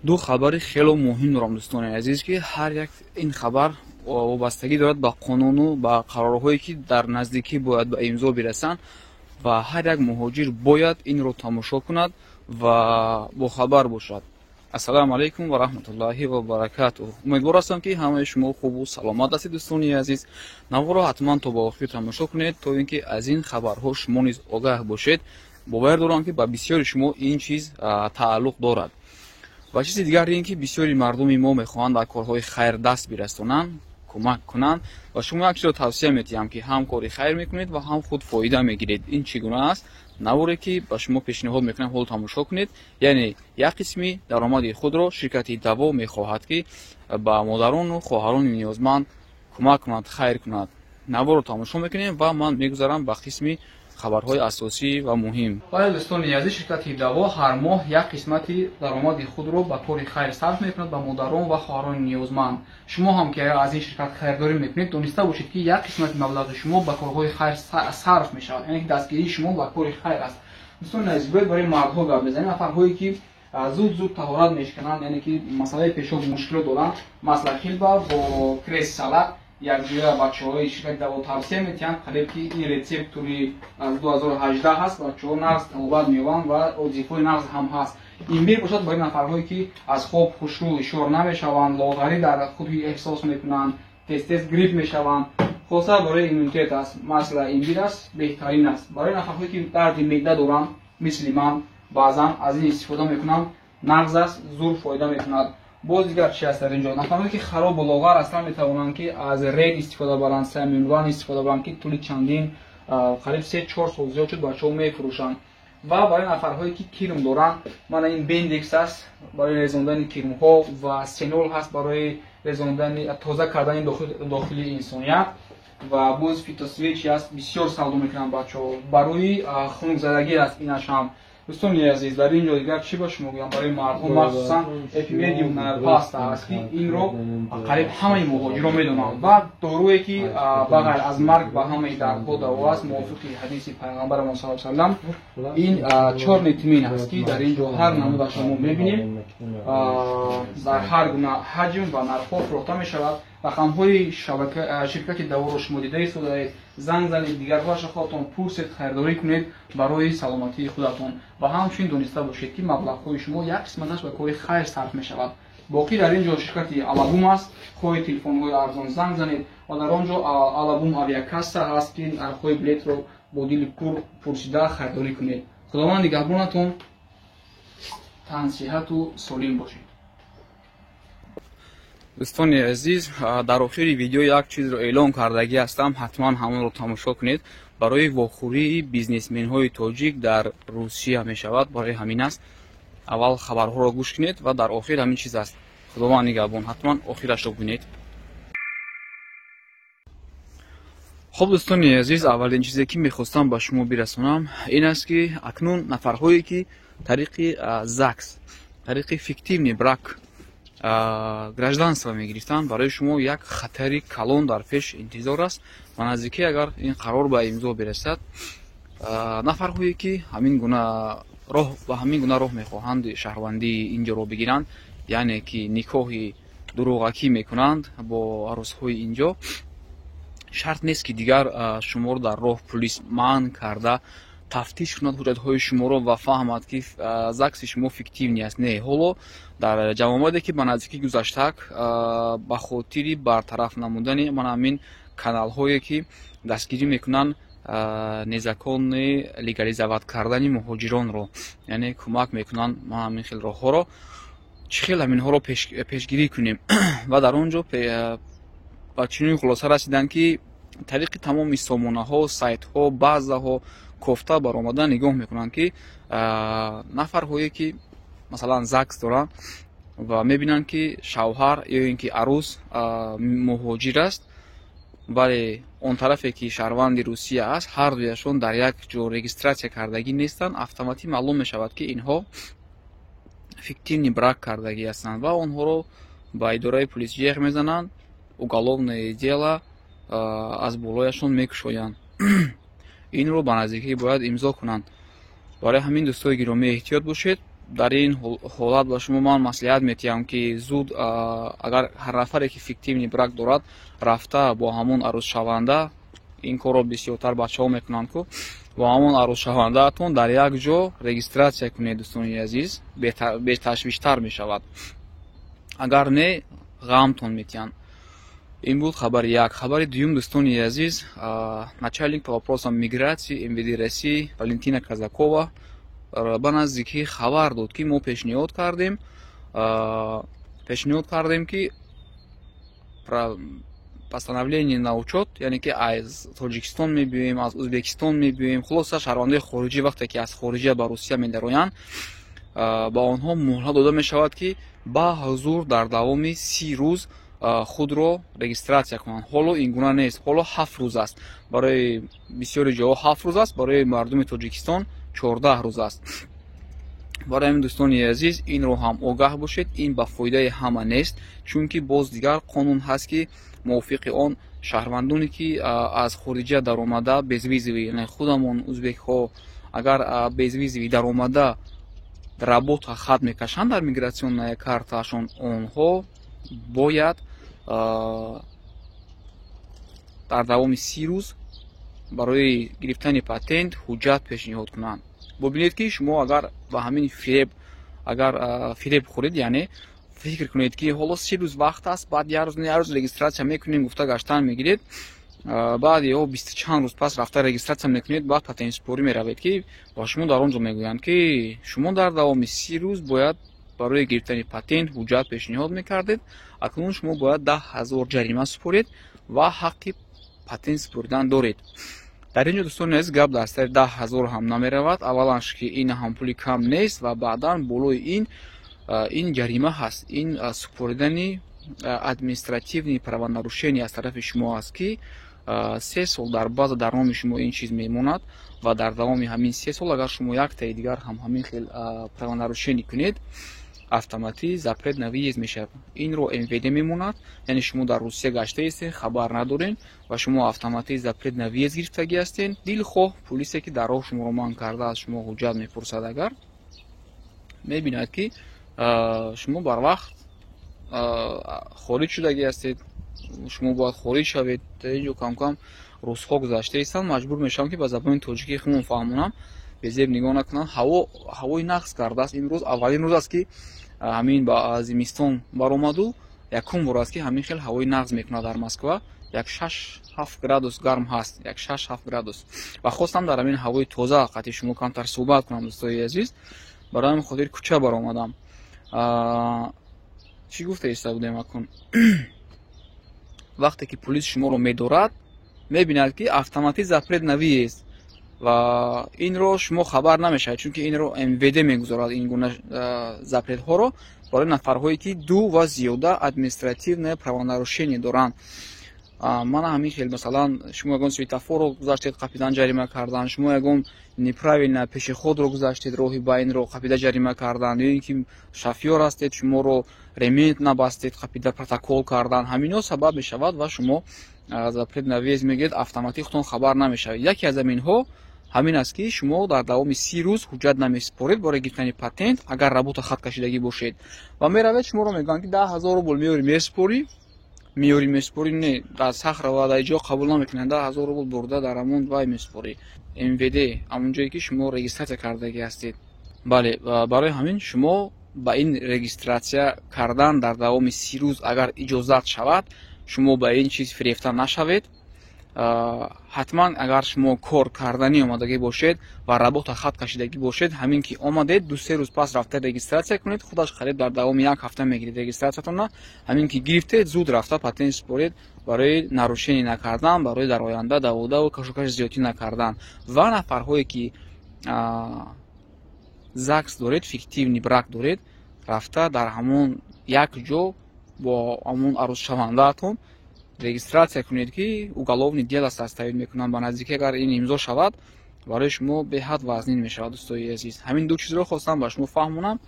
Ду хабари хело муҳим дорам, дӯстони азиз, ки ҳар як ин хабар вобастагӣ дорад ба қонуну ба қарорҳое, ки дар наздикӣ бояд ба имзо бирасанд ва ҳар як муҳоҷир бояд инро тамошо кунад ва бохабар бошад. Ассалому алайкум ва раҳматуллоҳи ва баракатуҳ. Умедвор ҳастам, ки ҳамаи шумо хубу саломат ҳастед, дӯстони азиз. Наворро ҳатман то ба охир тамошо кунед, то ин ки аз ин хабарҳо шумо низ огаҳ бошед. Бовар дорам, ки ба бисёри шумо ин чиз тааллуқ дорад. Ва чизи дигар ин ки бисёри мардуми мо мехоҳанд дар корҳои хайр даст бирасонанд, кӯмак кунанд, ва шумо як чизро тавсия метиҳам, ки ҳам кори хайр мекунед ва ҳам худ фоида мегиред. Ин чӣ гуна аст? Наворе, ки ба шумо пешниҳод мекунам, ҳоло тамошо кунед. Яъне як қисми даромади худро ширкати Даво мехоҳад, ки ба модарону хоҳарони ниёзманд кӯмак кунад, хайр кунад. Наворро тамошо мекунем ва ман мегузарам ба қисми хабарҳои асосӣ ва муҳим. Бале, дӯстони азиз, ширкати Даво ҳар моҳ як қисмати даромади худро ба кори хайр сарф мекунад, ба модарон ва хоҳарони ниёзманд. Шумо ҳам, ки аз ин ширкат хайрдорӣ мекунед, дониста бошед, ки як қисмати маблағи шумо ба корҳои хайр сарф мешавад, яъне ки дастгирии шумо ба кори хайр аст. Дӯстони азиз, бояд барои мардҳо гап мезанем, нафарҳое, ки зуд зуд таҳорат мешикананд, яъне ки масъалаи пешоб мушкилот доранд. Масло хилба бо кресс салат якҷоя бачаҳои ширкати Даво тавсия метиҳанд. Қариб ки ин рецептури аз 2018 ҳаст, бачаҳо нағз табобат меёбанд ва отзывҳои нағз ҳам ҳаст. Имбир бошад барои нафарҳое, ки аз хоб хушрӯ ҳушёр намешаванд, лоғарӣ дар худ эҳсос мекунанд, тез тез грипп мешаванд. Хулоса, барои иммунитет аст, масло имбир аст, беҳтарин аст. Барои нафарҳое, ки дарди меъда доранд, мисли ман, баъзан аз ин истифода мекунам, нағз аст, зур фоида мекунад. Боз дигар чи аст дар ин ҷо? Нафарҳое, ки харобу лоғар ҳастанд, метавонанд, ки аз ред истифода баранд, самюлван истифода баранд, ки тӯли чандин, қариб 3-4 сол зиёд шуд, бачаҳо мефурӯшанд. Ва барои нафарҳое, ки кирм доранд, мана ин бендекс аст барои резондани кирмҳо ва сенол ҳаст барои резондани, тоза кардани дохили инсоният. Ва боз фитосвечи аст, бисёр савдо мекунанд бачаҳо, барои хунукзадагӣ аст инаш ҳам. Дӯстони азиз, дар ин ҷо дигар чӣ ба шумо гӯям? Барои мардҳо махсусан эпимедиум паста аст, ки инро қариб ҳамаи муҳоҷиро медонанд. Ва доруе, ки ба ғайр аз марг ба ҳамаи дардҳо даво аст, мувофиқи ҳадиси пайғамбарамон са салам, ин чёрный тмин аст, ки дар ин ҷо ҳар намудашро мо мебинем, дар ҳар гуна ҳаҷм ва нархҳо фурӯхта мешавад. Рақамҳои ширкати Даворо шумо дида истодаед. Занг занед, дигарҳоашро худатон пурсед, харидорӣ кунед барои саломатии худатон. Ва ҳамчунин дониста бошед, ки маблағҳои шумо як қисматаш ба кори хайр сарф мешавад. Боқӣ дар ин ҷо ширкати Алабум аст. Хоҳи телефонҳои арзон, занг занед. Ва дар он ҷо Алабум авиакасса ҳаст, ки нархҳои билетро бо дили пур пурсида харидорӣ кунед. Худованд нигаҳбонатон, тансиҳату солим бошед. Дӯстони азиз, дар охири видео як чизро эълон кардагӣ ҳастам, ҳатман ҳамонро тамошо кунед. Барои вохӯрии бизнесменҳои тоҷик дар Русия мешавад. Барои ҳамин аст, аввал хабарҳоро гӯш кунед ва дар охир ҳамин чиз аст. Худованд нигаҳбон, ҳатман охирашро бинед. Хуб, дӯстони азиз, аввалин чизе, ки мехостам ба шумо бирасонам, ин аст, ки акнун нафарҳое, ки тариқи ЗАГС, тариқи фиктивный брак гражданство мегирифтанд, барои шумо як хатари калон дар пеш интизор аст. Ба наздикӣ, агар ин қарор ба имзо бирасад, нафарҳое, ки ҳамин гуна роҳ, ба ҳамин гуна роҳ мехоҳанд шаҳрвандии инҷоро бигиранд, яъне ки никоҳи дурӯғакӣ мекунанд бо арӯсҳои инҷо, шарт нест, ки дигар шуморо дар роҳ пулис манъ карда тафтиш кунад ҳуҷҷатҳои шуморо ва фаҳмад, ки ЗАГСи шумо фиктивный аст. Не, ҳоло дар ҷамъомаде, ки ба наздикӣ гузаштак, ба хотири бартараф намудани мана ҳамин каналҳое, ки дастгирӣ мекунанд незаконный легализовать кардани муҳоҷиронро, яъне кӯмак мекунанд ман ҳамин хел роҳҳоро, чӣ хел ҳаминҳоро пешгирӣ кунем, ва дар он ҷо ба чунин хулоса расиданд, ки тариқи тамоми сомонаҳо, сайтҳо, базаҳо кофта баромада нигоҳ мекунанд, ки нафарҳое, ки масалан ЗАГС доранд ва мебинанд, ки шавҳар ё ин ки арӯс муҳоҷир аст, вале он тарафе, ки шаҳрванди Русия аст, ҳар дуяшон дар як ҷо регистрация кардагӣ нестанд, автоматӣ маълум мешавад, ки инҳо фиктивный брак кардагӣ ҳастанд ва онҳоро ба идораи пулис ҷеғ мезананд, уголовное дело аз болояшон мекушоянд. Инро ба наздикӣ бояд имзо кунанд. Барои ҳамин, дӯстои гиромӣ, эҳтиёт бошед. Дар ин ҳолат ба шумо ман маслиҳат метиҳам, ки зуд, агар ҳар нафаре ки фиктивный брак дорад, рафта бо ҳамон арӯзшаванда, ин корро бисёртар бачаҳо мекунанд ку, бо ҳамон арӯзшавандаатон дар як ҷо регистрация кунед, дӯстони азиз, беташвиштар мешавад. Агар не, ғамтон метиҳанд. Ин буд хабари як. Хабари дуюм, дӯстони азиз, начальник по вопросам миграции МВД России Валентина Казакова ба наздикӣ хабар дод, ки мо пешниҳод кардем, ки постановление на учет, яъне ки аз Тоҷикистон мебиёем, аз Ӯзбекистон мебиёем, хулоса, шаҳрвандои хориҷӣ вақте ки аз хориҷа ба Русия медароянд, ба онҳо муҳлат дода мешавад, ки ба ҳузур дар давоми 30 рӯз худро регистрация кунанд. Ҳоло ин гуна нест, ҳоло 7 рӯз аст. Барои бисёри ҷоҳо 7 рӯз аст, барои мардуми Тоҷикистон 14 рӯз аст. Барои ҳамин, дӯстони азиз, инро ҳам огаҳ бошед. Ин ба фоидаи ҳама нест, чунки боз дигар қонун ҳаст, ки мувофиқи он шаҳрвандоне ки аз хориҷа даромада, безвизовый, яъне худамон узбекҳо, агар безвизовый даромада, работа хат мекашанд дар миграционная картаашон, онҳо бояд дар давоми 30 рӯз барои гирифтани патент ҳуҷҷат пешниҳод кунанд. Бубинед, ки шумо агар ба ҳамин фиреб, агар фиреб хӯред, яъне фикр кунед, ки ҳоло 30 рӯз вақт аст, баъд як рӯз, як рӯз регистрация мекунем гуфта гаштан мегиред, баъд ё бисту чанд рӯз пас рафта регистрация мекунед, баъд патентсупорӣ меравед, ки ба шумо дар он ҷо мегӯянд, ки шумо дар давоми 30 рӯз бояд барои гирифтани патент ҳуҷҷат пешниҳод мекардед, акнун шумо бояд 10 000 ҷарима супоред ва ҳаққи патент супоридан доред. Дар ин ҷо, дӯстони азиз, гап дар сари 10 000 ҳам намеравад. Авваланш, ки ин ҳам пули кам нест, ва баъдан болои ин ҷарима ҳаст, ин супоридани административный правонарушение аз тарафи шумо аст, ки 3 сол дар база дар номи шумо ин чиз мемонад ва дар давоми ҳамин 3 сол агар шумо яктаи дигар ҳам ҳамин хел правонарушение кунед, автоматӣ запрет на въезд мешавад. Инро МВД мемонад, яъне шумо дар Русия гаштаистед, хабар надоред ва шумо автоматӣ запрет на въезд гирифтагӣ ҳастед. Дилхоҳ пулисе ки дар роҳ шуморо манъ карда, аз шумо ҳуҷҷат мепурсад, агар мебинад, ки шумо барвақт хориҷ шудагӣ ҳастед, шумо бояд хориҷ шавед. Дар ин ҷо камкам рӯзҳо гузашта истанд, маҷбур мешавам, ки ба забони тоҷикӣ хумон фаҳмонам, безеб нигоҳ накунам. Ҳаво ҳавои нағз кардааст. Имрӯз аввалин рӯз аст, ки ҳамин ба зимистон баромаду якум бор аст, ки ҳамин хел ҳавои нағз мекунад. Дар Москва як 6-7 градус гарм ҳаст, як 6-7 градус, ва хостам дар ҳамин ҳавои тоза қати шумо камтар суҳбат кунам, дӯстои азиз. Барои ҳамин хотир кӯча баромадам. Чӣ гуфта иста будем акун? Вақте ки пулис шуморо медорад, мебинад, ки автоматӣ запрет на въезд, ва инро шумо хабар намешавед, чунки инро МВД мегузорад, ин гуна запретҳоро барои нафарҳое, ки ду ва зиёда административное правонарушение доранд. Мана ҳамин хел, масалан, шумо ягон светофорро гузаштед, қапидан ҷарима кардан, шумо ягон неправильно пешеходро гузаштед, роҳи байнро, қапида ҷарима кардан, ё ин ки шофёр ҳастед, шуморо ремень набастед, қапида протокол кардан. Ҳаминҳо сабаб мешавад ва шумо запрет на въезд мегиред, автоматӣ худтон хабар намешавед. Яке аз ҳаминҳо ҳамин аст, ки шумо дар давоми 30 рӯз ҳуҷҷат намесупоред барои гирифтани патент, агар работа хат кашидагӣ бошед, ва меравед, шуморо мегӯянд, ки 10 000 рубл меёрӣ, месупорӣ, меёрӣ, месупорӣ. Не, дар Сахарова, дар ҷо қабул намекунанд. 10 000 рубл бурда дар ҳамон вай месупорӣ, МВД, ҳамон ҷое ки шумо регистрация кардагӣ ҳастед. Бале, барои ҳамин шумо ба ин регистрация кардан дар давоми 30 рӯз агар иҷозат шавад, шумо ба ин чиз фирефта нашавед. Ҳатман агар шумо кор карданӣ омадагӣ бошед ва работа хат кашидагӣ бошед, ҳамин ки омадед, 2-3 рӯз пас рафта регистрация кунед. Худаш қариб дар давоми як ҳафта мегиред регистрациятонро. Ҳамин ки гирифтед, зуд рафта патент супоред барои нарушение накардан, барои дар оянда даводаву кашокаши зиёдтӣ накардан. Ва нафарҳое ки ЗАГС доред, фиктивный брак доред, рафта дар ҳамон як ҷо бо ҳамон арӯзшавандаатон регистрация кунед, ки уголовный дело составить мекунанд. Ба наздикӣ агар ин имзо шавад, барои шумо беҳад вазнин мешавад. Дӯстои азиз, ҳамин ду чизро хостам ба шумо фаҳмонам.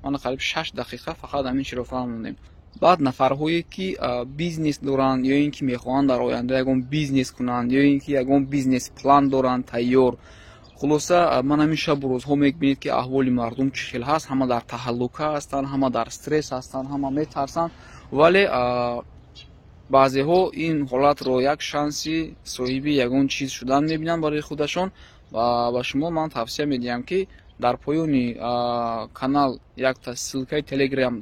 Ман қариб 6 дақиқа фақат ҳамин чиро фаҳмондем. Баъд нафарҳое ки бизнес доранд ё ин ки мехоҳанд дар оянда ягон бизнес кунанд, ё ин ки ягон бизнес план доранд тайёр. Хулоса, ман ҳамин шабу рӯзҳо мебинед, ки аҳволи мардум чӣ хел ҳаст. Ҳама дар таҳаллука ҳастанд, ҳама дар стресс ҳастанд, ҳама метарсанд, вале баъзеҳо ин ҳолатро як шанси соҳиби ягон чиз шудан мебинанд барои худашон. Ва ба шумо ман тавсия медиҳам, ки дар поёни канал якта ссылкаи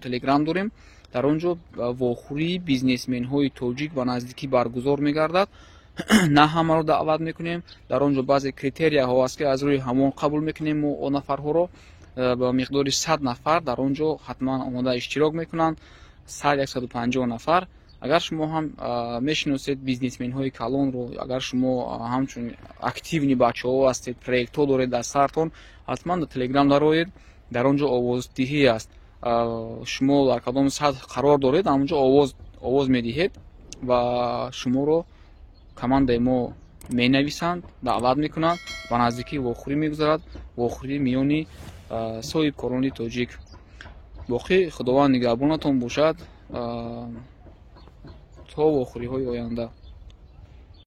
Телеграм дорем. Дар он ҷо вохӯрии бизнесменҳои тоҷик ба наздикӣ баргузор мегардад. На ҳамаро даъват мекунем. Дар он ҷо баъзе критерияҳо аст, ки аз рӯи ҳамон қабул мекунем мо он нафарҳоро. Ба миқдори 100 нафар дар он ҷо ҳатман омода иштирок мекунанд, 100, 150 нафар. Агар шумо ҳам мешиносед бизнесменҳои калонро, агар шумо ҳамчун активный бачаҳо ҳастед, проектҳо доред дар сартон, ҳатман дар Телеграм дароед. Дар он ҷо овоздиҳӣ аст. Шумо дар кадом сатҳ қарор доред, ҳамонҷо овоз медиҳед ва шуморо командаи мо менависанд, даъват мекунанд. Ба наздикӣ вохӯрӣ мегузарад, вохӯрӣ миёни соҳибкорони тоҷик. Боқӣ Худованд нигаҳбонатон бошад то вохӯриҳои оянда.